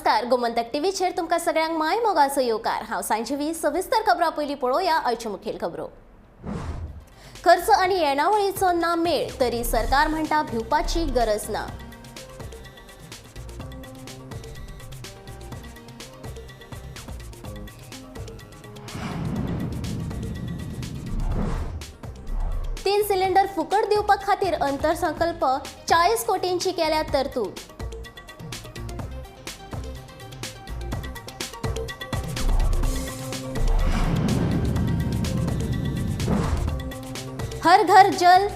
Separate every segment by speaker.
Speaker 1: नमस्कार, गोमंतक टीव्हीचेर तुमकां सगळ्यांक माय मोगाचो येवकार. हांव सांजीवी. सविस्तर खबरां पयलीं पळोवया आयच्यो मुखेल खबरो. खर्च आनी येणावळीचो ना मेळ, तरी सरकार म्हणटा भिवपाची गरज ना. तीन सिलिंडर फुकट दिवपा खातीर अंतरसंकल्प 40 कोटींची केल्या तरतूद. हर घर जल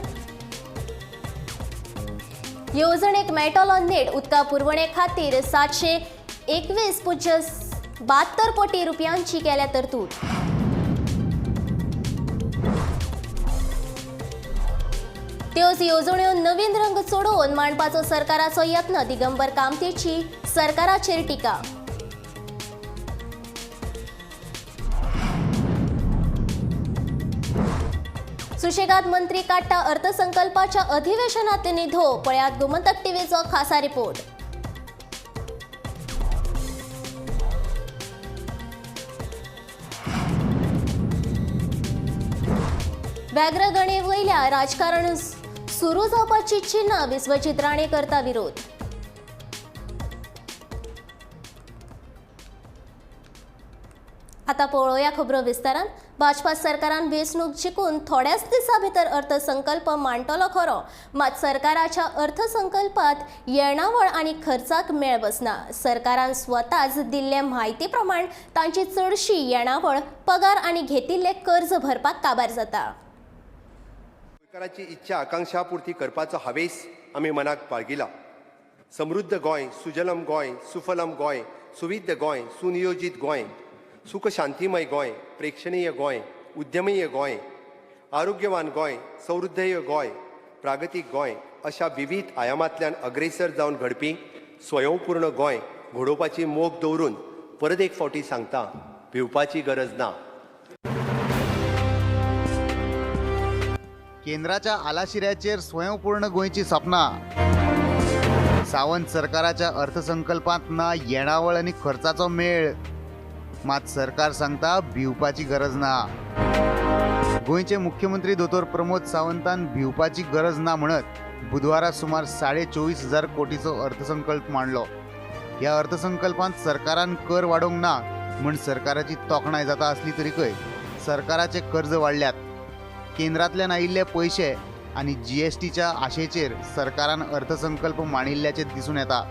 Speaker 1: येवजणेक मेळटलो नेट. उदका पुरवणे खातीर 721.72 कोटी रुपयांची केल्या तरतूद. त्योच येवजण्यो नवीन रंग चडोवन मांडपाचो सरकाराचो यत्न. दिगंबर कामतीची सरकाराचेर टिका. सुशेगाद मंत्री काडटा अर्थसंकल्पाच्या अधिवेशनात निधो. पळयात गोमंतक टीव्हीचो खासा रिपोर्ट. व्याघ्रगणे वयल्या राजकारण सुरू जावपाची चिन्ह. विश्वजीत राणे करता विरोध. आता पळोवया खबरो विस्तारान. भाजपा सरकारान वेंचणूक जिखून थोड्याच दिसां भितर अर्थसंकल्प मांडटलो खरो, मात सरकाराच्या अर्थसंकल्पात येणावळ आनी खर्चाक मेळ बसना. सरकारान स्वताच दिल्ले म्हायती प्रमाण तांची चडशी येणावळ पगार आनी घेतिल्ले कर्ज भरपाक काबार जाता.
Speaker 2: गोंयकारांची इच्छा आकांक्षा पुर्ती करपाचो हावेस आमी मनाक बाळगिला. समृद्ध गोंय, सुजलम गोंय, सुफलम गोंय, सुविद्य गोंय, सुनियोजीत गोंय, सुख शांतीमय गोंय, प्रेक्षणीय गोंय, उद्यमीय गोंय, आरोग्यवान गोंय, सौहृदय गोंय, प्रागतीक गोंय अशा विविध आयामांतल्यान अग्रेसर जावन घडपी स्वयंपूर्ण गोंय घडोवपाची मोख दवरून परत एक फावटी सांगता, भिवपाची गरज ना.
Speaker 3: केंद्राच्या आलाशिऱ्याचेर स्वयंपूर्ण गोंयची सपना. सावंत सरकाराच्या अर्थसंकल्पांत ना येणावळ आनी खर्चाचो मेळ, मात सरकार सांगता भिवपाची गरज ना. गोंयचे मुख्यमंत्री दोतोर प्रमोद सावंतान भिवपाची गरज ना म्हणत बुधवारा सुमार 24,500 कोटीचो अर्थसंकल्प मांडलो. ह्या अर्थसंकल्पांत सरकारान कर वाडोवंक ना म्हण सरकाराची तोखणाय जाता आसली तरीकय सरकाराचे कर्ज वाडल्यात. केंद्रांतल्यान आयिल्ले पयशे आनी जीएसटीच्या आशेचेर सरकारान अर्थसंकल्प मांडिल्ल्याचें दिसून येता.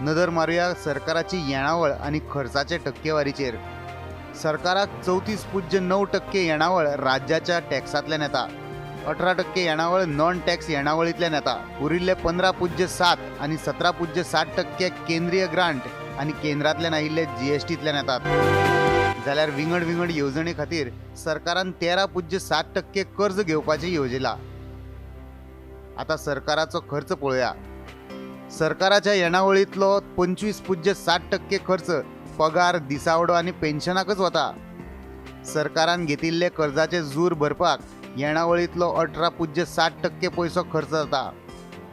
Speaker 3: नदर मारुया सरकाराची येणावळ आनी खर्चाचे टक्केवारीचेर. सरकाराक 34.9% येणावळ राज्याच्या टॅक्सांतल्यान येता, 18% येणावळ नॉन टॅक्स येणावळींतल्यान येता, उरिल्ले 15.7 आनी 17.7% केंद्रीय ग्रांट आनी केंद्रांतल्यान आयिल्ले जीएसटींतल्यान येतात. जाल्यार विंगड विंगड येवजणे खातीर सरकारान 13.7% कर्ज घेवपाचें येवजिलां. आतां सरकाराचो खर्च पळोवया. सरकाराच्या येणावळींतलो 25.7% खर्च पगार, दिसावडो आनी पेन्शनाकच वता. सरकारान घेतिल्ले कर्जाचे जूर भरपाक येणावळींतलो 18.7% पयसो खर्च जाता.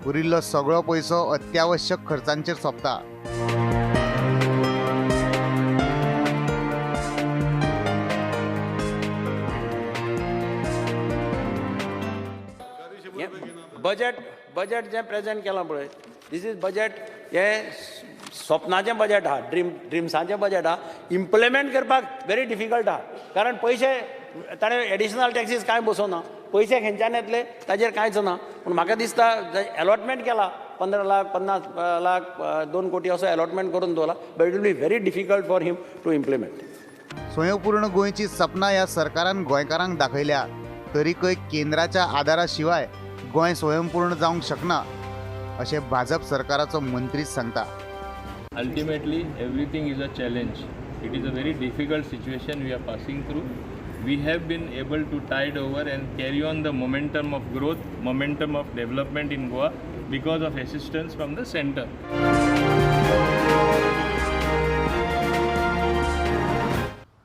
Speaker 3: उरिल्लो सगळो पयसो अत्यावश्यक खर्चांचेर सोंपता.
Speaker 4: बजेट जें प्रेजेंट केलां पळय, this is budget हें स्वप्नाचें बजेट आहा, ड्रिम्साचें बजेट आहा. इम्प्लिमेंट करपाक व्हेरी डिफिकल्ट आहा, कारण पयशे ताणें एडिशनल टॅक्सीस कांय बसोवना, पयशे खंयच्यान येतले ताजेर कांयच ना. पूण म्हाका दिसता एलॉटमेंट केला 15 लाख, 50 लाख, 2 कोटी असो एलॉटमेंट करून दवरला, but it will be very difficult for him to implement.
Speaker 3: स्वयंपूर्ण गोंयची सपनां ह्या सरकारान गोंयकारांक दाखयल्या, तरीकय केंद्राच्या आदारा शिवाय गोंय स्वयंपूर्ण जावंक शकना अशें भाजप सरकाराचो मंत्रीच सांगता.
Speaker 5: Ultimately everything is a challenge. It is a very difficult situation we are passing through. We have been able to tide over and carry on the momentum of growth, momentum of development in Goa because of assistance from the centre.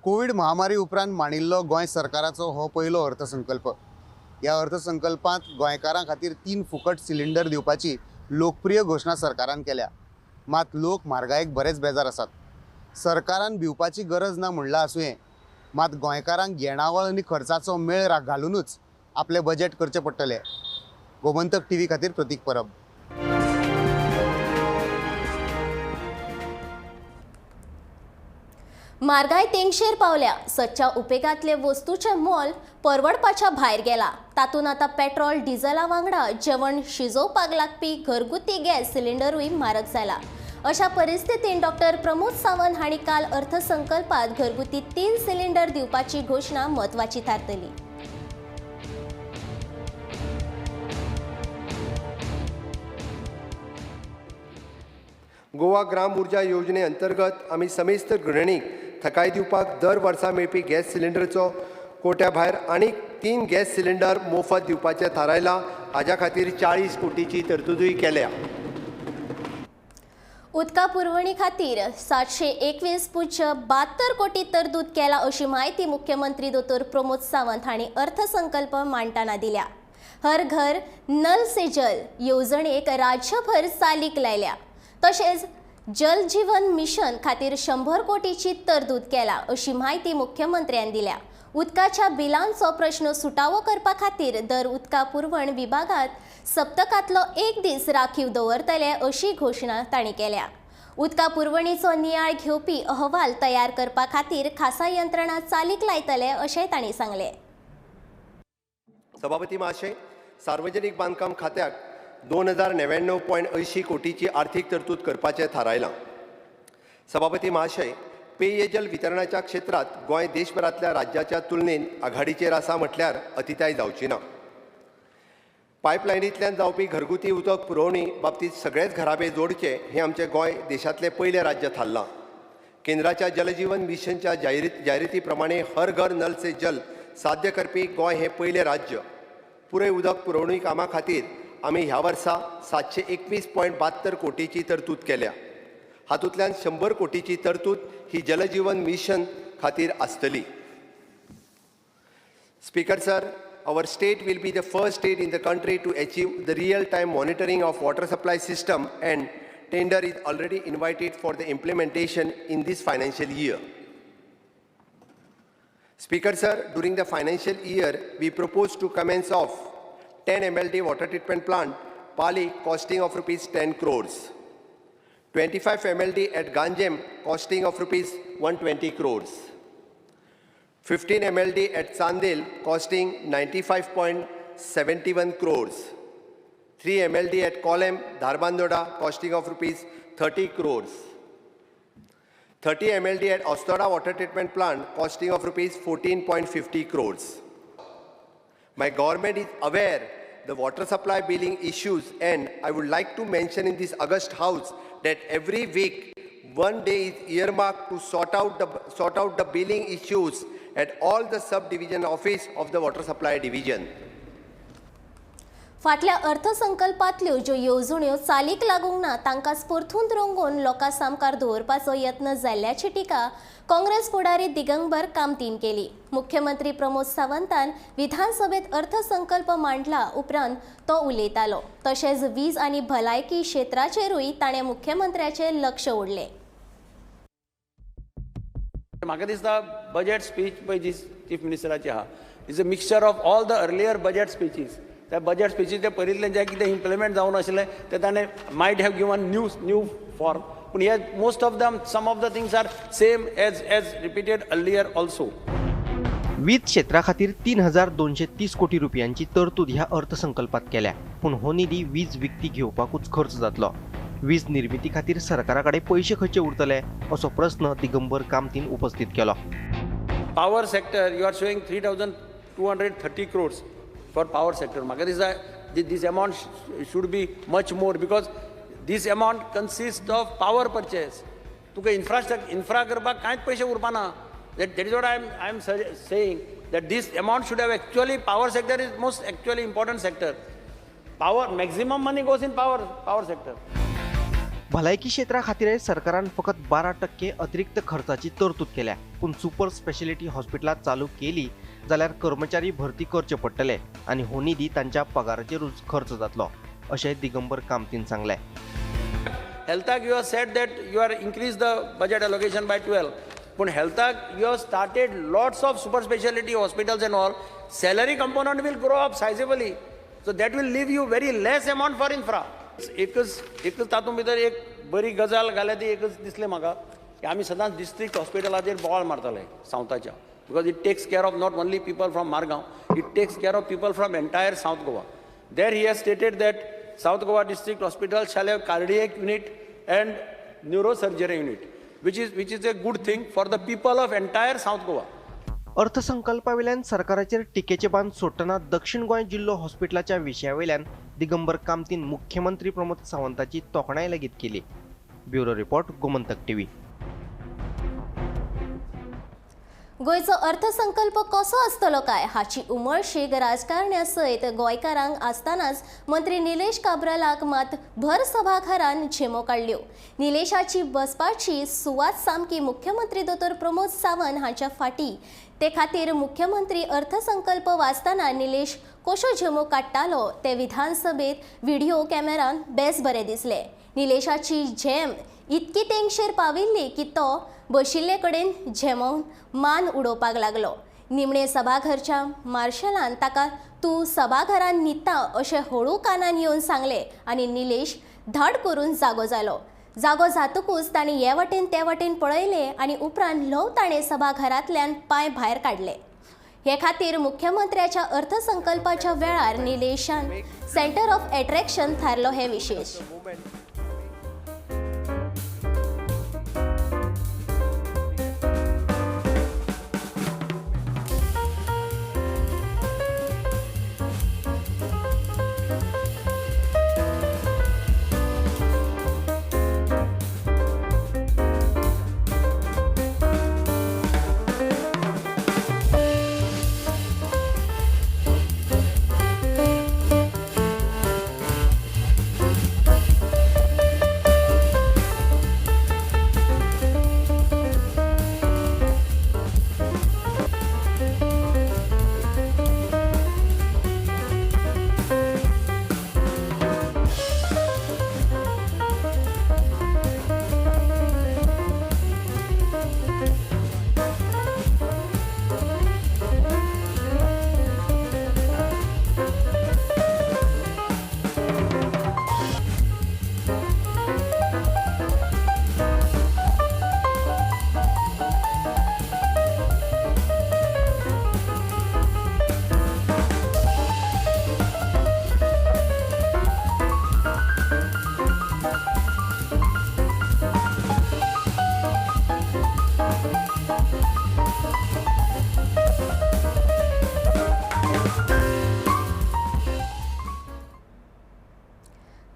Speaker 3: Covid महामारी उपरांत मांडिल्लो गोंय सरकाराचो हो पयलो अर्थसंकल्प. ह्या अर्थसंकल्पांत गोंयकारां खातीर 3 फुकट सिलिंडर दिवपाची लोकप्रिय घोशणा सरकारान केल्या. मात लोक म्हारगायेक बरेच बेजार आसात. सरकारान भिवपाची गरज ना म्हणलां आसुये, मात गोंयकारांक येणावळ आनी खर्चाचो मेळ घालुनूच आपलें बजेट करचें पडटलें. गोमंतक टीव्ही खातीर प्रतीक परब.
Speaker 1: म्हारगाय तेंगशेर पावल्या. सदच्या उपेगांतले वस्तूचें मोल परवडपाच्या भायर गेला. तातूंत आतां पेट्रोल डिझला वांगडा जेवण शिजोवपाक लागपी घरगुती गॅस सिलिंडरूय म्हारग जाला. अशा परिस्थितीन डॉक्टर प्रमोद सावंत हांणी काल अर्थसंकल्पात घरगुती 3 सिलिंडर दिवपाची घोशणा म्हत्वाची थारतली.
Speaker 2: गोवा ग्राम ऊर्जा योजने अंतर्गत आमी समेस्त गृहिणींक थकाय दिवपाक दर वर्सा मेळपी गॅस सिलिंडरचो कोट्या भायर आनीक 3 गॅस सिलिंडर मोफत दिवपाचें थारायलां. हाज्या खातीर 40 कोटीची तरतुदूय केल्या.
Speaker 1: उदका पुरवणी खातीर 721.72 कोटी तरतूद केला अशी म्हायती मुख्यमंत्री दोतोर प्रमोद सावंत हांणी अर्थसंकल्प मांडटना दिल्या. हर घर नल से जल येवजणेक राज्यभर चालीक लायल्या. तशेंच जल जीवन मिशन खातीर 100 कोटीची तरतूद केला अशी म्हायती मुख्यमंत्र्यान दिल्या. उदकाच्या बिलांचो प्रश्न सुटावो करपा खातीर दर उदका पुरवण विभागांत सप्तकांतलो एक दीस राखीव दवरतले अशी घोशणा तांणी केल्या. उदका पुरवणीचो नियाळ घेवपी अहवाल तयार करपा खातीर खासा यंत्रणा चालीक लायतले अशें तांणी सांगलें.
Speaker 2: सभापती महाशय, सार्वजनिक बांदकाम खात्याक 2099.80 कोटीची आर्थिक तरतूद करपाचें थारायलां. सभापती महाशय, पेयजल वितरणाच्या क्षेत्रांत गोंय देशभरांतल्या राज्याच्या तुलनेन आघाडीचेर आसा म्हटल्यार अतिताय जावची ना. पायपलायनींतल्यान जावपी घरगुती उदक पुरवणी बाबतींत सगळेच घराबे जोडचे हें आमचें गोंय देशांतलें पयलें राज्य थारलां. केंद्राच्या जलजीवन मिशनच्या जायराती प्रमाणे हर घर नल से जल साध्य करपी गोंय हें पयलें राज्य. पुराय उदक पुरवणी कामा खातीर आमी ह्या वर्सा 721.72 कोटीची तरतूद केल्या. हातूंतल्यान 100 कोटीची तरतूद ही जलजीवन मिशन खातीर आसतली. Speaker sir, our state will be the first state in the country to achieve the real-time monitoring of water supply system, and tender is already invited for the implementation in this financial year. Speaker sir, during the financial year, we propose to commence of 10 MLD water treatment plant, Pali, costing of rupees 10 crores. 25 MLD at Ganjem, costing of rupees 120 crores. 15 MLD at Chandel, costing 95.71 crores. 3 MLD at Kolem, Dharbandoda, costing of rupees 30 crores. 30 MLD at Ostoda water treatment plant, costing of rupees 14.50 crores. My government is aware the water supply billing issues, and I would like to mention in this August House that every week one day is earmarked to sort out the billing issues at all the subdivision office of the water supply division.
Speaker 1: फाटल्या अर्थसंकल्पांतल्यो ज्यो येवजण्यो चालीक लागूंक ना तांकां परतून रंगोवन लोकां सामकार दवरपाचो यत्न जाल्ल्याची टिका काँग्रेस फुडारी दिगंबर कामतीन केली. मुख्यमंत्री प्रमोद सावंतान विधानसभेत अर्थसंकल्प मांडला उपरांत तो उलयतालो. तशेंच वीज आनी भलायकी क्षेत्राचेरूय ताणें मुख्यमंत्र्याचें लक्ष ओडलें.
Speaker 4: म्हाका दिसता बजेट स्पीच पळय जी चीफ मिनिस्टराची आहा, is a mixture of all the earlier budget speeches. त्या बजेट स्पिचीस ते पयलींतलें जें कितें इम्प्लिमेंट जावन आशिल्लें तें ताणें might have given new new form, पूण हे most of them some of the things are same as as repeated earlier also.
Speaker 6: वीज क्षेत्रा खातीर 3230 कोटी रुपयांची तरतूद ह्या अर्थसंकल्पात केल्या, पूण हो निधी वीज विकती घेवपाकूच खर्च जातलो. वीज निर्मिती खातीर सरकारा कडेन पयशे खंयचे उरतले असो प्रस्न दिगंबर कामतीन उपस्थित केलो.
Speaker 4: Power sector you are showing 3230 crores for power sector. म्हाका दिसता this amount should be much more because this amount consist of power purchase. तुका इन्फ्रास्ट्रक्चर इन्फ्रा करपाक कांयच पयशे उरपाना. That is what I am saying that this amount should have actually power sector is most actually important sector. Power maximum money goes in power sector.
Speaker 6: भलायकी क्षेत्रा खातीर सरकारान फकत 12% अतिरिक्त खर्चाची तरतूद केल्या, पूण सुपर स्पेशलिटी हॉस्पिटलां चालू केली जाल्यार कर्मचारी भरती करचे पडटले आनी हो निधी तांच्या पगाराचेरूच खर्च जातलो अशें दिगंबर कामतीन सांगलें.
Speaker 4: हेल्थाक you have said that you are increase the budget allocation by 12, पूण हेल्थाक you have started lots of super speciality hospitals and all, salary component will grow up sizably, so that will leave you very less amount for infra. एकच तातूंत भितर एक बरी गजाल घाल्या ती एकच दिसलें म्हाका की आमी सदांच डिस्ट्रिक्ट हॉस्पिटलाचेर बोवाळ मारताले सावथाच्या, because it takes care of not only people from Margao, it takes care of people from entire South Goa. There he has stated that South Goa District Hospital shall have cardiac unit and neurosurgery unit, which is a good thing for the people of entire South Goa.
Speaker 6: अर्थसंकल्पावेल्यान सरकाराचेर टिकेचे बांद सोडटना दक्षिण गोंय जिल्लो हॉस्पिटलाच्या विशयावेल्यान दिगंबर कामतीन मुख्यमंत्री प्रमोद सावंताची तोखणाय लेगीत केली. Bureau report, Gomantak TV.
Speaker 1: गोंयचो अर्थसंकल्प कसो आसतलो काय हाची उमळशीक राजकारण्या सयत गोंयकारांक आसतनाच मंत्री निलेश काब्रालाक मात भर सभाघरान झेमो काडल्यो. निलेशाची बसपाची सुवात सामकी मुख्यमंत्री दोतोर प्रमोद सावंत हांच्या फाटी, ते खातीर मुख्यमंत्री अर्थसंकल्प वाचतना निलेश कसो झेमो काडटालो ते विधानसभेत व्हिडिओ कॅमेरान बेस बरें दिसलें. निलेशाची झेम इतकी तेंगशेर पाविल्ली की तो बशिल्ले कडेन झेमोवन मान उडोवपाक लागलो. निमणे सभाघरच्या मार्शलान ताका तूं सभाघरान न्हिदता अशें हळू कानान येवन सांगलें आनी निलेश धाड करून जागो जालो. जागो जातकूच ताणें हे वाटेन ते वाटेन पळयलें आनी उपरांत ल्हव ताणें सभाघरांतल्यान पांय भायर काडले. हे खातीर मुख्यमंत्र्याच्या अर्थसंकल्पाच्या वेळार निलेशान सेंटर ऑफ एट्रॅक्शन थारलो हें विशेश.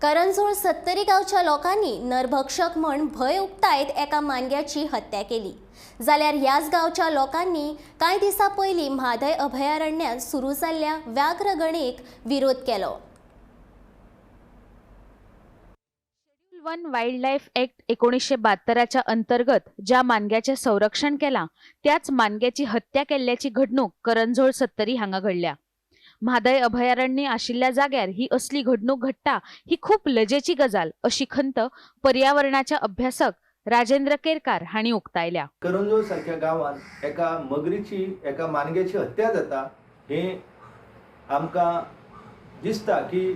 Speaker 1: करंजोळ सत्तरी गांवच्या लोकांनी नरभक्षक म्हण भंय उक्तायत एका मानग्याची हत्या केली. जाल्यार ह्याच गांवच्या लोकांनी कांय दिसां पयलीं म्हादय अभयारण्यांत सुरू जाल्ल्या व्याघ्रगणेक विरोध केलो.
Speaker 7: शेड्यूल 1 वायल्ड लायफ ऍक्ट 1972 अंतर्गत ज्या मानग्याचें संरक्षण केलां त्याच मानग्याची हत्या केल्ल्याची घडणूक करंजोळ सत्तरी हांगा घडल्या. म्हादय अभयारण्य आशिल्ल्या जाग्यार ही असली घडणूक घडटा ही खूप लजेची गजाल अशी खंत पर्यावरणाच्या अभ्यासक राजेंद्र केरकार हांणी उक्तायल्या.
Speaker 8: करंजोळ सारख्या गांवांत एका मगरीची, एका मानग्याची हत्या जाता हे आमकां दिसता की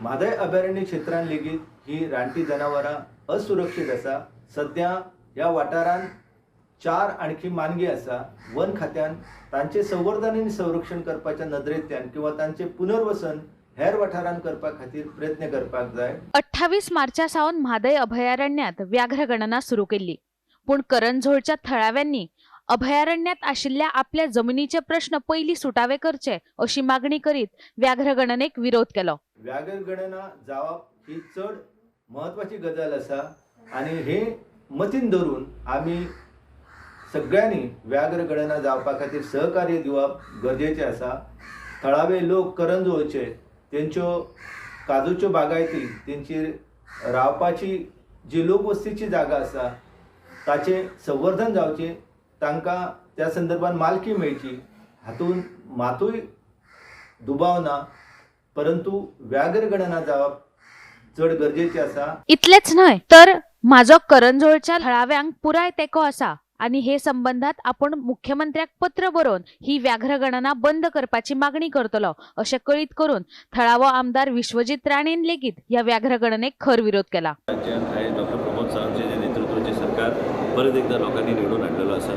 Speaker 8: म्हादय अभयारण्य क्षेत्रांत लेगीत ही रानटी जनावरां असुरक्षीत आसा. सद्या ह्या वाठारांत 4 आणखी मानगी आसा. वन खात्यान तांचे संवर्धन आनी संरक्षण करपाच्या नदरेंतल्यान किंवा तांचे पुनर्वसन हेर वाठारांत करपा खातीर प्रयत्न करपाक जाय.
Speaker 7: 28 मार्चा सावन म्हादय अभयारण्यांत व्याघ्रगणना सुरू केल्ली, पूण करंजोळच्या थळाव्यांनी अभयारण्यात आशिल्ल्या आपल्या जमिनीचे प्रश्न पयलीं सुटावे करचे अशी मागणी करीत व्याघ्रगणनेक विरोध केलो.
Speaker 8: व्याघ्रगणना जावप ही चड म्हत्वाची गजाल आसा आनी हे मतीन धरून आमी सगळ्यांनी व्याघ्रगणना जावपा खातीर सहकार्य दिवप गरजेचें आसा. थळावे लोक करंजोळचे तेंच्यो काजूच्यो बागायती, तेंची रावपाची जी लोकवस्तीची जागा आसा ताचें संवर्धन जावचें, तांकां त्या संदर्भात मालकी मेळची हातूंत मातूय दुबाव ना, परंतु व्याघ्रगणना जावप चड गरजेचें आसा.
Speaker 7: इतलेच न्हय तर म्हाजो करंजोळच्या थळाव्यांक पुराय तेंको आसा आनी हे संबंधात आपूण मुख्यमंत्र्याक पत्र बरोवन ही व्याघ्रगणना बंद करपाची मागणी करतलो अशें कळीत करून थळावो आमदार विश्वजीत राणेन लेगीत ह्या व्याघ्रगणनेक खर विरोध केला.
Speaker 9: राज्यांत आयज डॉक्टर प्रमोद सावंतचे जे नेतृत्वाचें सरकार परत एकदा लोकांनी निवडून हाडलेलो आसा.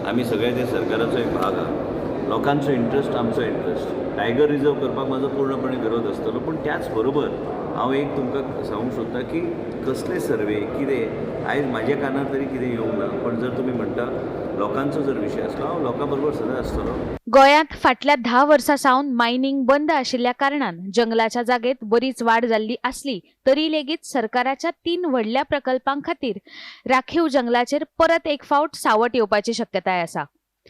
Speaker 9: आमी सगळे त्या सरकाराचो एक भाग आहा. लोकांचो इंट्रस्ट आमचो इंट्रस्ट. टायगर रिजर्व करपाक म्हाजो पूर्णपणे विरोध आसतलो, पूण त्याच बरोबर हांव एक तुमकां सांगूंक सोदता की कसले सर्वे कितें आयज म्हाज्या कानार तरी कितें येवंक ना, पण जर तुमी म्हणटा लोकांचो जर विशय आसलो हांव लोकां बरोबर सदांच आसतलो.
Speaker 7: गोंयांत फाटल्या 10 वर्सां सावन मायनिंग बंद आशिल्ल्या कारणान जंगलाच्या जागेत बरीच वाड जाल्ली आसली तरी लेगीत सरकाराच्या 3 व्हडल्या प्रकल्पां खातीर राखीव जंगलाचेर परत एक फावट सावट येवपाची शक्यताय आसा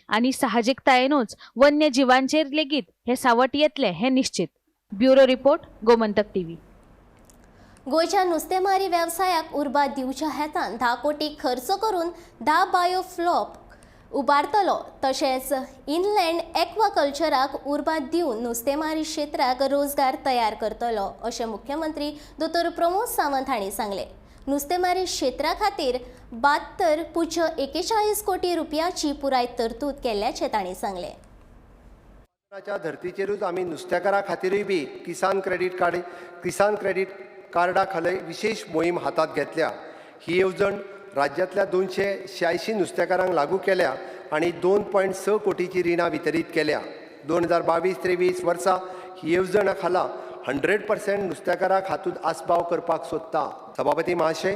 Speaker 7: आनी साहजिकतायेनूच वन्य जिवांचेर लेगीत हे सावट येतले हें निश्चित. Bureau report, Gomantak TV.
Speaker 1: गोंयच्या नुस्तेमारी वेवसायाक उर्बा दिवच्या हेतान 10 कोटी खर्च करून 10 बायोफ्लॉप उबारतलो, तशेंच इनलँड एक्वाकल्चराक उर्बा दिवन नुस्तेमारी क्षेत्राक रोजगार तयार करतलो अशें मुख्यमंत्री दोतोर प्रमोद सावंत हांणी सांगलें. नुस्तेमारी क्षेत्रा खातीर 72.41 कोटी रुपयाची पुराय तरतूद केल्ल्याचें तांणी सांगलें.
Speaker 2: धर्तीचेरूच आमी नुस्तेकारां खातीरूय बी किसान क्रेडीट कार्डा खाला विशेष मोहीम हातांत घेतल्या. ही येवजण राज्यांतल्या 286 नुस्तेकारांक लागू केल्या आनी 2.6 कोटीची रिणां वितरीत केल्या. 2022-23 वर्सा ही येवजणा खाला 100% नुस्तेकारांक हातूंत आस्पाव करपाक सोदता. सभापती महाशय,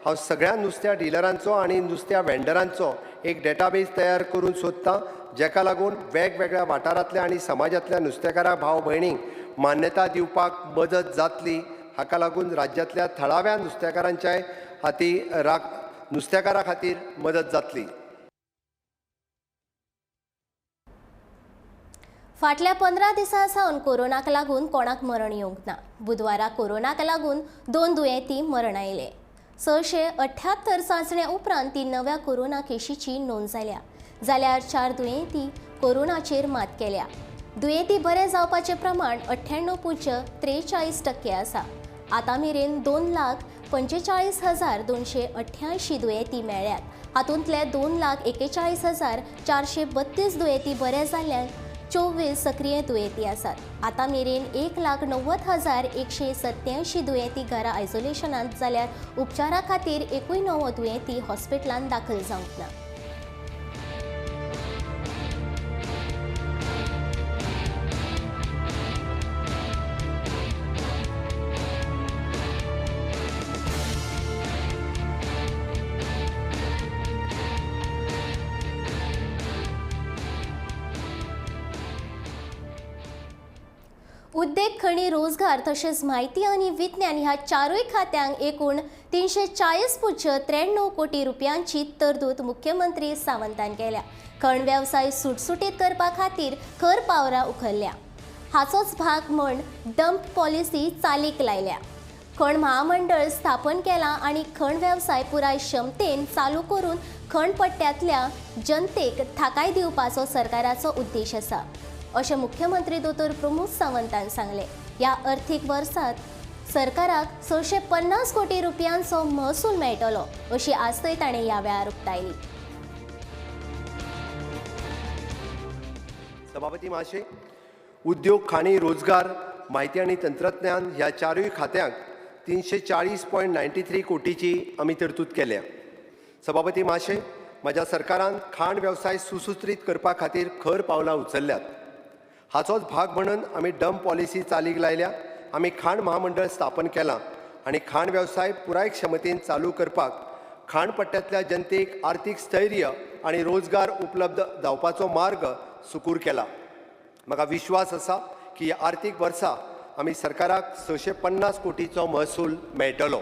Speaker 2: हांव सगळ्या नुस्त्या डिलरांचो आनी नुस्त्या वेंडरांचो एक डेटाबेस तयार करून सोदता, जेका लागून वेगवेगळ्या वाठारांतल्या आनी समाजांतल्या नुस्तेकारां भाव भयणींक मान्यता दिवपाक मदत जातली. हाका लागून राज्यांतल्या थळाव्या नुस्तेकारांच्याय नुस्तेकारां खातीर मदत जातली.
Speaker 1: फाटल्या 15 दिसां सावन कोरोनाक लागून कोणाक मरण येवंक ना. बुधवारा कोरोनाक लागून 2 दुयेंती मरण आयले. 678 चांचण्या उपरांत 3 नव्या कोरोना केशीची नोंद जाल्या, जाल्यार 4 दुयेंती कोरोनाचेर मात केल्या. दुयेंती बरे जावपाचें प्रमाण 98.43% आसा. आतां मेरेन 2,45,288 दुयेंती मेळ्ळ्यात. हातूंतले 2,41,432 दुयेंती बरे जाल्ल्यान 24 सक्रीय दुयेंती आसात. आतां मेरेन 1,90,187 दुयेंती घरा आयसोलेशनांत जाल्यार उपचारा खातीर एकूय नवो दुयेंती हॉस्पिटलांत दाखल जावंक ना. उद्देग, खणी, रोजगार तशेंच म्हायती आनी विज्ञान ह्या 4 खात्यांक एकूण 340.93 कोटी रुपयांची तरतूद मुख्यमंत्री सावंतान केल्या. खण वेवसाय सुटसुटीत करपा खातीर खर पावलां उखल्ल्या. हाचोच भाग म्हूण डंप पॉलिसी चालीक लायल्या. खण महामंडळ स्थापन केलां आनी खण वेवसाय पुराय क्षमतेन चालू करून खणपट्ट्यांतल्या जनतेक थाकाय दिवपाचो सरकाराचो उद्देश आसा अशें मुख्यमंत्री दोतोर प्रमोद सावंतान सांगलें. ह्या अर्थीक वर्सात सरकाराक 650 कोटी रुपयांचो महसूल मेळटलो अशी आस्तय ताणें ह्या वेळार उक्तायली.
Speaker 2: सभापती महाशय, उद्योग, खाणी, रोजगार, म्हायती आनी तंत्रज्ञान ह्या 4 खात्यांक 340.93 कोटीची आमी तरतूद केल्या. सभापती महाशय, म्हज्या सरकारान खाण वेवसाय सुसूत्रीत करपा खातीर खर पावलां उचलल्यात. हाचोच भाग म्हणून आमी डंप पॉलिसी चालीक लायल्या. आमी खाण महामंडळ स्थापन केलां आनी खाण वेवसाय पुराय क्षमतेन चालू करपाक खाणपट्ट्यांतल्या जनतेक आर्थीक स्थैर्य आनी रोजगार उपलब्ध जावपाचो मार्ग सुकूर केला. म्हाका विश्वास आसा की ह्या आर्थीक वर्सा आमी सरकाराक 650 कोटीचो महसूल मेळटलो.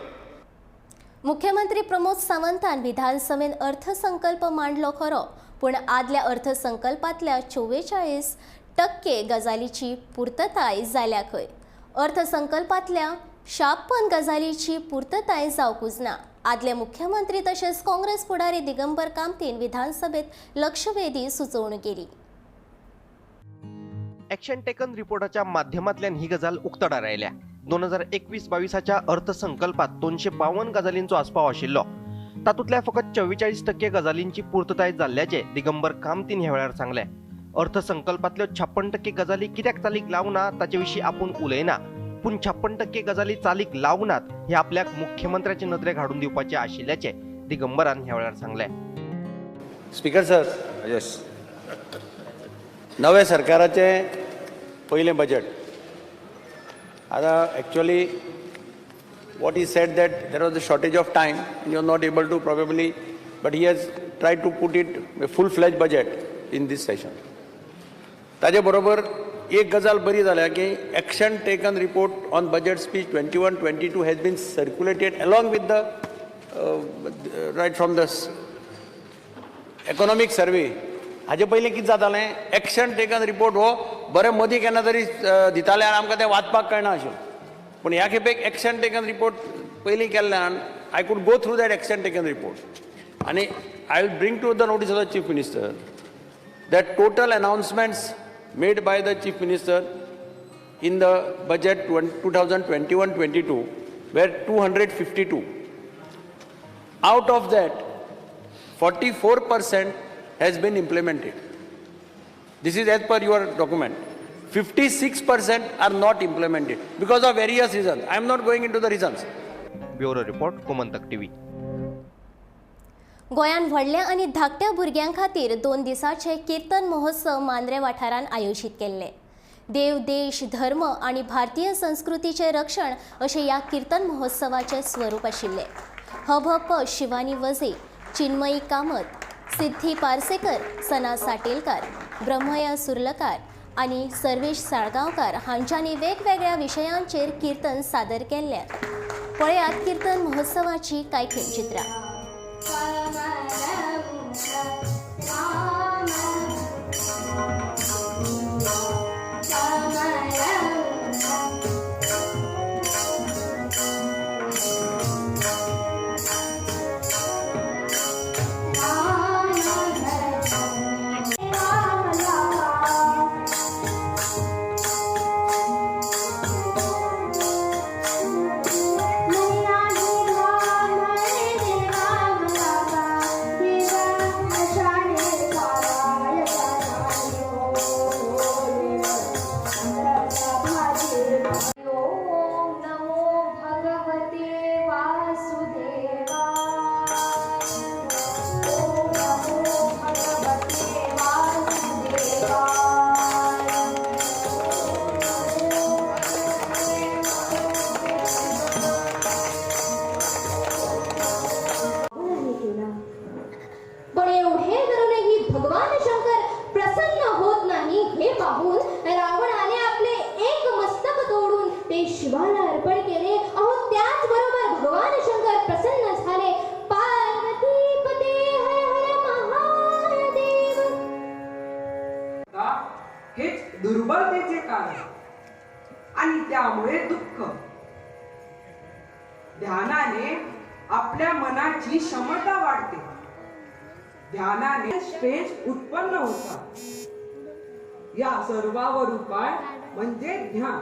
Speaker 1: मुख्यमंत्री प्रमोद सावंतान विधानसभेन अर्थसंकल्प मांडलो खरो, पूण आदल्या अर्थसंकल्पांतल्या 44% गजालीची पुर्तताय जाल्या खंय. अर्थसंकल्पांतल्या 56 गजालीची पुर्तताय जावंकूच ना. आदले मुख्यमंत्री तशेंच काँग्रेस फुडारी दिगंबर कामतीन विधानसभेत लक्षवेधी सुचोवणी केली.
Speaker 6: ॲक्शन टेकन रिपोर्टाच्या माध्यमांतल्यान ही गजाल उक्तडार आयल्या. 2021-22 अर्थसंकल्पात 252 गजालींचो आस्पाव आशिल्लो. तातूंतल्या फकत 44% गजालींची पूर्तताय जाल्ल्याचें दिगंबर कामतीन ह्या वेळार सांगलें. अर्थसंकल्पांतल्यो 56% गजाली कित्याक चालीक लावना ताचे विशीं आपूण उलयना, पूण 56% गजाली चालीक लावनात हे आपल्याक मुख्यमंत्र्याचे नदरेक हाडून दिवपाचें आशिल्ल्याचें दिगंबरान ह्या वेळार सांगलें.
Speaker 4: स्पीकर सर, येस, नव्या सरकाराचें पयलें बजेट. आतां actually what he said that there was a shortage of time and you are not able to probably, but he has tried to put it a full fledged budget in this session. ताजे बरोबर एक गजाल बरी जाल्या की action taken report on budget speech 21-22 has been circulated along with the right from the economic survey. हाजे पयलीं कितें जातालें, एक्शन टेकन रिपोर्ट हो बरें मदीं केन्ना तरी दिताले आनी आमकां तें वाचपाक कळना आशिल्लें. पूण ह्या खेपेक एक्शन टेकन रिपोर्ट पयलीं केल्ल्यान I could go through that action taken report आनी I will bring to the notice of the chief minister that total announcements made by the Chief Minister in the budget 2021-22 were 252. Out of that, 44% has been implemented. This is as per your document. 56% are not implemented because of various reasons. I am not going into the reasons.
Speaker 6: Bureau report, Gomantak TV.
Speaker 1: गोंयांत व्हडल्या आनी धाकट्या भुरग्यां खातीर 2 दिसांचे किर्तन महोत्सव मांद्रे वाठारांत आयोजीत केल्ले. देव, देश, धर्म आनी भारतीय संस्कृतीचें रक्षण अशें ह्या किर्तन महोत्सवाचें स्वरूप आशिल्लें. हभप शिवानी वझे, चिन्मयी कामत, सिद्धी पार्सेकर, सना साटेलकार, ब्रह्मया सुर्लकार आनी सर्वेश साळगांवकार हांच्यांनी वेगवेगळ्या विशयांचेर किर्तन सादर केल्लें. पळयात किर्तन महोत्सवाची कांय चित्रां. पण एवढे करूनही भगवान शंकर प्रसन्न होत नाही हे पाहून रावणाने आपले एक मस्तक तोडून ते शिवाला अर्पण केले. अहो त्याच बरोबर भगवान शंकर प्रसन्न झाले. पार्वती पते हर हर महादेव.
Speaker 10: हेच दुर्बलतेचे कारण आणि त्यामुळे दुःख. ध्यानाने आपल्या मनाची क्षमता वाढते. ध्यानाने स्ट्रेस उत्पन्न होतात. या सर्वावर उपाय म्हणजे ध्यान.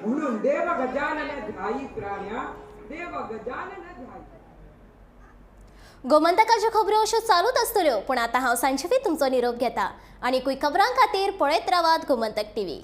Speaker 10: म्हणून देव गजानन ध्यायी प्राण्या, देव गजानन ध्यायी.
Speaker 1: गोमंतकाच्यो खबरो अश्यो चालूच आसतल्यो, पूण आतां हांव सांजवी तुमचो निरोप घेता आनी खबरां खातीर पळयत रावात गोमंतक टीव्ही.